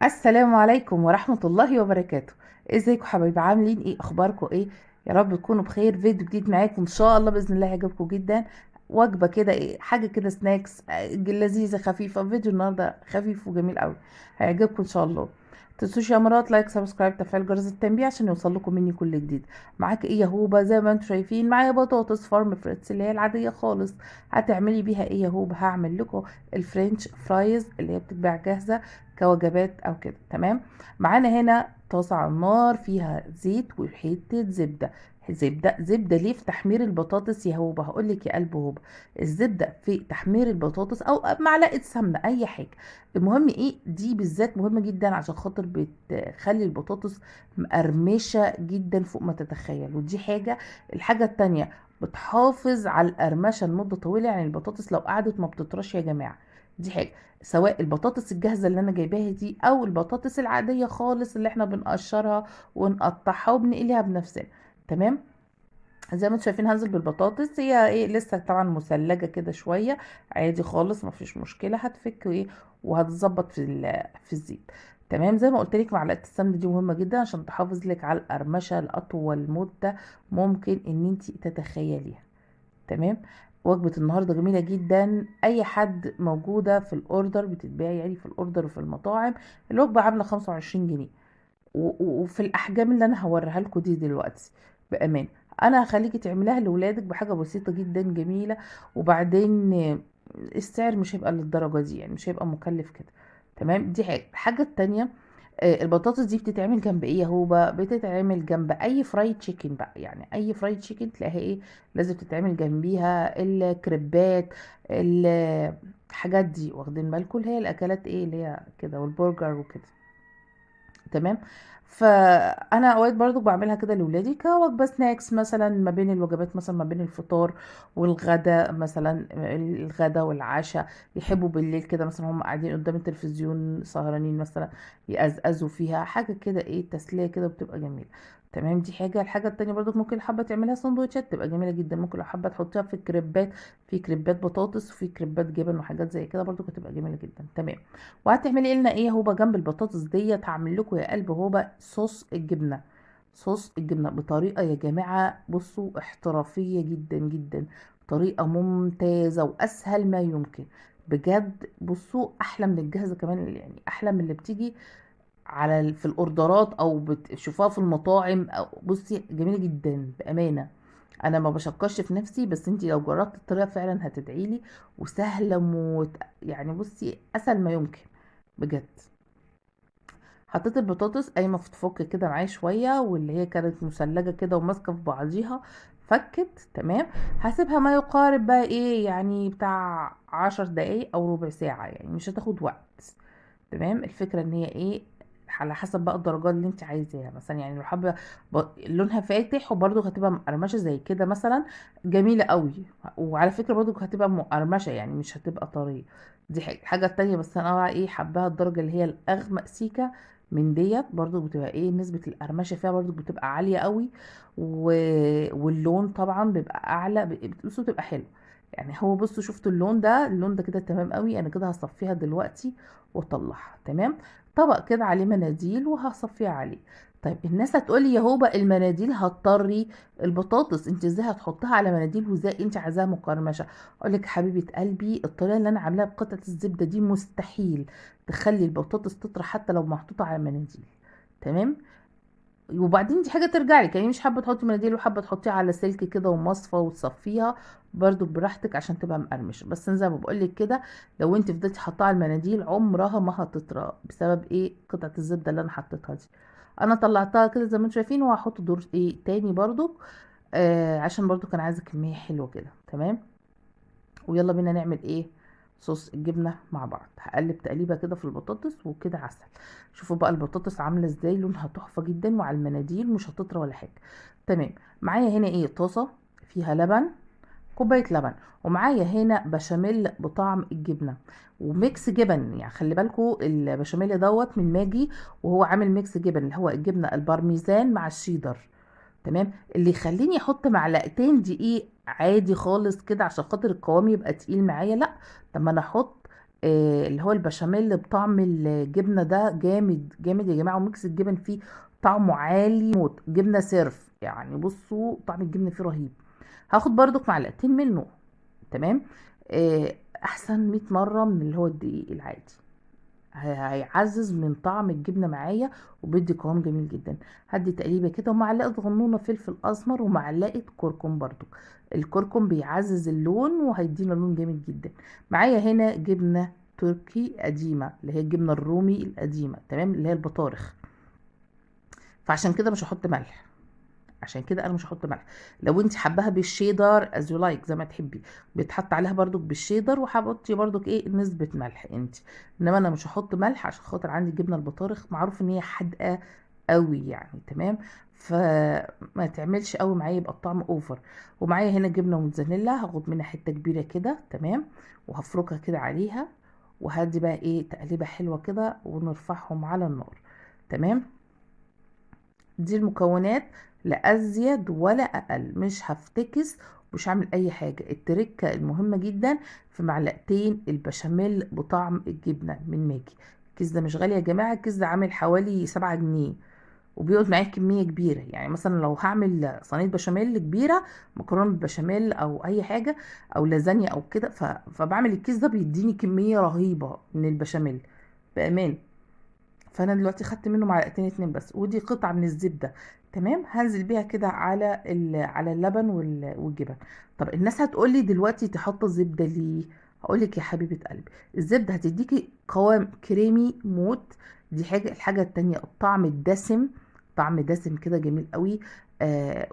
السلام عليكم ورحمة الله وبركاته. ازيكم حبايبي؟ عاملين ايه؟ اخباركم ايه؟ يا رب تكونوا بخير. فيديو جديد معاكم ان شاء الله باذن الله هيعجبكم جدا. وجبة كده ايه، حاجة كده snacks لذيذة خفيفة. فيديو النهاردة خفيف وجميل قوي، هيعجبكم ان شاء الله. متنسوش يا مرات like subscribe تفعيل جرس التنبيه عشان يوصل لكم مني كل جديد. معاك ايه يا هوبا؟ زي ما انتم شايفين معايا بطاطس فارم فريتس اللي هي العادية خالص. هتعملي بيها ايه يا هوبا؟ هعمل لكم ال french fries اللي هي بتتباع جاهزة كوجبات او كده. تمام، معانا هنا طاسه على النار فيها زيت وحتة زبدة. زبدة زبدة ليه في تحمير البطاطس يا هوبا؟ هقول لك يا قلب هوبا، الزبدة في تحمير البطاطس او معلقه سمنه اي حاجة، المهم ايه دي بالذات مهمة جدا عشان خاطر بتخلي البطاطس مقرمشه جدا فوق ما تتخيل. ودي حاجة. الحاجة التانية بتحافظ على القرمشه لمدة طويلة، يعني البطاطس لو قعدت ما بتطرش يا جماعة. دي حاجة، سواء البطاطس الجاهزة اللي انا جايباها دي او البطاطس العادية خالص اللي احنا بنقشرها ونقطعها وبنقليها بنفسنا. تمام، زي ما انتم شايفين هنزل بالبطاطس، هي ايه لسه طبعا مثلجه كده شوية، عادي خالص مفيش مشكلة، هتفك ايه وهتظبط في الزيت. تمام، زي ما قلت لك معلقه السمنة دي مهمة جدا عشان تحافظ لك على القرمشه لاطول مده ممكن ان انت تتخيليها. تمام، وجبة النهاردة جميلة جدا، اي حد موجودة في ال order، بتتباع يعني في ال order وفي المطاعم. الوجبة عاملة 25 جنيه وفي الاحجام اللي انا هوريها لكم دي دلوقتي. بامان انا هخليكي تعمليها لولادك بحاجة بسيطة جدا جميلة، وبعدين السعر مش هيبقى للدرجة دي، يعني مش هيبقى مكلف كده. تمام، دي حاجة. الحاجة التانية، البطاطس دي بتتعمل جنب ايه يا هوبا؟ بتتعمل جنب اي fried chicken بقى، يعني اي fried chicken تلاقيها ايه لازم تتعمل جنبيها، الكريبات الحاجات دي، واخدين بالكم اللي هي الاكلات ايه اللي هي كده، والبرجر وكده. تمام، فانا اوقات برضو بعملها كده لولادي كوجبه snacks مثلا ما بين الوجبات، مثلا ما بين الفطار والغداء، مثلا الغداء والعشاء يحبوا بالليل كده مثلا هم قاعدين قدام التلفزيون سهرانين مثلا يقزقزوا فيها حاجة كده ايه تسلية كده، بتبقى جميلة. تمام، دي حاجة. الحاجة التانية برضو ممكن حابة تعملها سندوتشات تبقى جميلة جدا، ممكن لو حابة تحطيها في كريبات، في كريبات بطاطس وفي كريبات جبن وحاجات زي كده برضو هتبقى جميلة جدا. تمام، وهتعملي لنا ايه هوبا جنب البطاطس ديت؟ هعمل لكم يا قلب هوبا صوص الجبنة. صوص الجبنة بطريقة يا جماعة بصوا احترافية جدا جدا، طريقه ممتازة واسهل ما يمكن بجد. بصوا احلى من الجاهزة كمان، يعني احلى من اللي بتيجي على في الاوردرات او بتشوفوها في المطاعم، او بصي جميلة جدا بامانه. انا ما بشكرش في نفسي، بس انتي لو جربت الطريقة فعلا هتدعيلي، وسهلة موت، يعني بصي اسهل ما يمكن بجد. حطيت البطاطس قايمة تفك كده معايا شوية، واللي هي كانت مثلجه كده وماسكه في بعضيها فكت. تمام، هسيبها ما يقارب بقى ايه يعني بتاع 10 دقايق او ربع ساعة، يعني مش هتاخد وقت. تمام، الفكرة ان هي ايه على حسب بقى الدرجات اللي انت عايزاها، مثلا يعني لو حابة لونها فاتح وبرده هتبقى مقرمشه زي كده مثلا، جميلة قوي. وعلى فكرة برده هتبقى مقرمشه، يعني مش هتبقى طرية. دي حاجة. الحاجة التانية بس انا بقى ايه حباها الدرجة اللي هي الاغمق سيكه من ديت، برده بتبقى ايه نسبه القرمشه فيها برده بتبقى عالية قوي، واللون طبعا بيبقى اعلى، بصوا بتبقى حلو. يعني هو بصوا شفتوا اللون ده، اللون ده كده تمام قوي. انا كده هصفيها دلوقتي واطلعها. تمام، طبق كده عليه مناديل وهصفيها عليه. طيب الناس هتقولي يا هوبا المناديل هتطري البطاطس، انت ازاي هتحطها على مناديل وازاي انت عايزاها مقرمشه؟ اقول لك حبيبه قلبي، الطريقة اللي انا عاملاها بقطعه الزبدة دي مستحيل تخلي البطاطس تطرى حتى لو محطوطة على مناديل. تمام، وبعدين دي حاجة ترجع لك، يعني مش حابة تحطي مناديل وحابة تحطيها على سلك كده ومصفى وتصفيها برضو براحتك عشان تبقى مقرمشه. بس انا زي ما بقول لك كده، لو انت فضلتي حاطاها على المناديل عمرها ما هتطرى، بسبب ايه؟ قطعه الزبدة اللي انا حطيتها دي. انا طلعتها كده زي ما انتم شايفين، وهحط دور ايه تاني برضو، عشان برضو كان عايزه كمية حلوة كده. تمام، ويلا بينا نعمل ايه صوص الجبنة مع بعض. هقلب تقليبه كده في البطاطس وكده عسل. شوفوا بقى البطاطس عامله ازاي، لونها تحفة جدا، وعلى المناديل مش هتطرى ولا حاجة. تمام، معايا هنا ايه طاسه فيها لبن، كوباية لبن، ومعايا هنا بشاميل بطعم الجبنة و mix جبن. يعني خلي بالكم البشاميل دوت من ماجي، وهو عامل mix جبن اللي هو الجبنة البارميزان مع الشيدر. تمام، اللي يخليني احط معلقتين دقيق عادي خالص كده عشان خاطر القوام يبقى تقيل معايا، لا طب ما انا احط اللي هو البشاميل بطعم الجبنة ده جامد جامد يا جماعة، و mix الجبن فيه طعمه عالي موت، جبنه صرف يعني. بصوا طعم الجبنة فيه رهيب. هاخد برضك معلقتين منه، تمام. احسن 100 مرة من اللي هو الدقيق العادي، هيعزز من طعم الجبنة معايا وبيدي قوام جميل جدا. هدي تقليبه كده، ومعلقة صغنونه فلفل اسمر، ومعلقة كركم برضو. الكركم بيعزز اللون وهيدينا لون جامد جدا. معايا هنا جبنه تركي قديمة، اللي هي الجبنة الرومي القديمة، تمام، اللي هي البطارخ. فعشان كده مش هحط ملح، عشان كده انا مش هحط ملح. لو انت حباها بالشيدر as you like، زي ما تحبي، بيتحط عليها برضك بالشيدر، وهحطي برضك ايه نسبه ملح انت. انما انا مش هحط ملح عشان خاطر عندي الجبنة البطارخ معروف ان هي حادقه قوي يعني، تمام. فما تعملش قوي معايا، يبقى الطعم over. ومعايا هنا جبنه موتزاريلا، هاخد منها حتة كبيرة كده، تمام، وهفركها كده عليها، وهدي بقى ايه تقليبه حلوة كده، ونرفعهم على النار، تمام. دي المكونات، لا ازيد ولا اقل، مش هفتكس ومش هعمل اي حاجة. التركة المهمة جدا في معلقتين البشاميل بطعم الجبنة من ماجي. الكيس ده مش غالي يا جماعة، الكيس ده عامل حوالي 7 جنيه، وبيقعد معايا كمية كبيرة. يعني مثلا لو هعمل صينية بشاميل كبيرة، مكرونه بالبشاميل او اي حاجة او لازانيا او كده، فبعمل الكيس ده بيديني كمية رهيبة من البشاميل بامان. فانا دلوقتي خدت منه معلقتين 2 بس، ودي قطعه من الزبدة، تمام. هنزل بيها كده على اللبن والجبن. طب الناس هتقولي دلوقتي تحط الزبدة ليه؟ هقولك يا حبيبه قلبي، الزبدة هتديكي قوام كريمي موت، دي حاجة. الحاجة التانية الطعم الدسم، طعم دسم كده جميل قوي،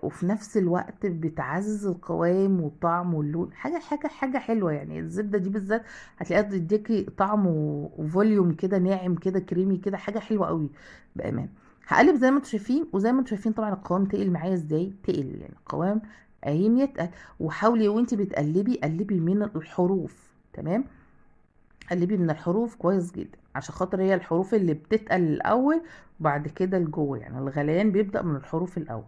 وفي نفس الوقت بتعزز القوام والطعم واللون، حاجة حاجة حاجة حلوة يعني. الزبدة دي بالذات هتلاقيها بتديكي طعم و volume كده ناعم كده كريمي كده، حاجة حلوة قوي بامان. هقلب زي ما انتم شايفين، وزي ما انتم شايفين طبعا القوام تقل معايا ازاي، تقل يعني القوام قايم يتقل. وحاولي وانت بتقلبي قلبي من الحروف، تمام، قلبي من الحروف كويس جدا، عشان خاطر هي الحروف اللي بتتقل الاول وبعد كده لجوه، يعني الغليان بيبدأ من الحروف الاول،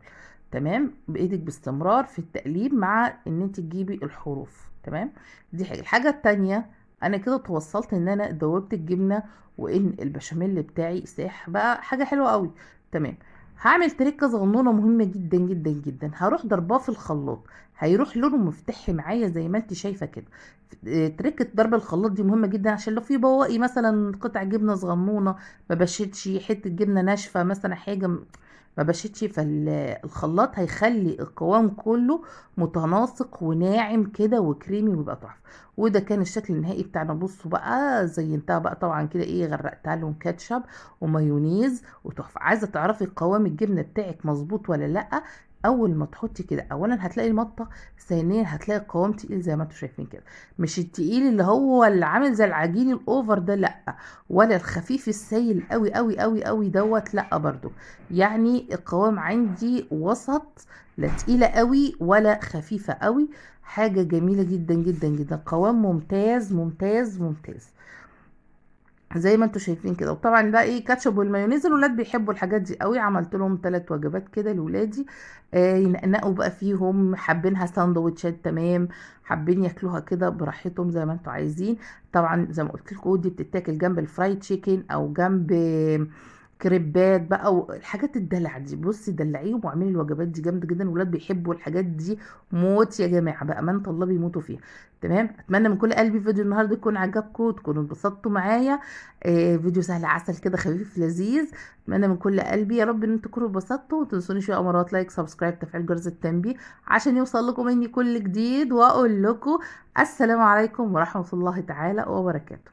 تمام. بايدك باستمرار في التقليب مع ان انت تجيبي الحروف، تمام. دي حاجة. الحاجة التانية، انا كده توصلت ان انا دوبت الجبنة وان البشاميل بتاعي ساح بقى، حاجة حلوة قوي، تمام. هعمل تريكه صغنونه مهمة جدا جدا جدا، هروح ضرباه في الخلاط، هيروح لونه مفتح معايا زي ما انت شايفه كده. تريكه ضرب الخلاط دي مهمة جدا، عشان لو في بواقي مثلا قطع جبنه صغنونه ما بشتش، حتة جبنه ناشفة مثلا، حاجة ما بشتش، فالخلاط هيخلي القوام كله متناسق وناعم كده وكريمي ويبقى تحفة. وده كان الشكل النهائي بتاعنا. بصوا بقى زينتها بقى طبعا كده ايه، غرقتها لهم كاتشب ومايونيز وتحفه. عايزه تعرفي قوام الجبنة بتاعك مظبوط ولا لا؟ اول ما تحطي كده، اولا هتلاقي المطه، ثانيا هتلاقي القوام تقيل زي ما انتم شايفين كده، مش التقيل اللي هو اللي عامل زي العجين ال over ده، لا، ولا الخفيف السايل قوي قوي قوي قوي دوت، لا برضو. يعني القوام عندي وسط، لا تقيلة قوي ولا خفيفة قوي، حاجة جميلة جدا جدا جدا، قوام ممتاز ممتاز ممتاز زي ما انتم شايفين كده. وطبعا بقى ايه، كاتشب والمايونيز، الولاد بيحبوا الحاجات دي قوي، عملت لهم 3 وجبات كده لولادي، ينقنقوا بقى فيهم، حابينها ساندوتشات تمام، حابين ياكلوها كده براحتهم زي ما انتم عايزين. طبعا زي ما قلت لكم دي بتتاكل جنب الفرايد تشيكن او جنب كريبات بقى والحاجات الدلع دي. بصي دلعيهم واعملي الوجبات دي جامدة جدا، الولاد بيحبوا الحاجات دي موت يا جماعة، بامانه الله بيموتوا فيها، تمام. اتمنى من كل قلبي فيديو النهارده يكون عجبكم وتكونوا اتبسطتوا معايا، فيديو سهل عسل كده خفيف لذيذ. اتمنى من كل قلبي يا رب ان انتوا تكونوا اتبسطتوا، وما تنسونيش يا امارات like subscribe تفعيل جرس التنبيه عشان يوصل لكم مني كل جديد، واقول لكم السلام عليكم ورحمة الله تعالى وبركاته.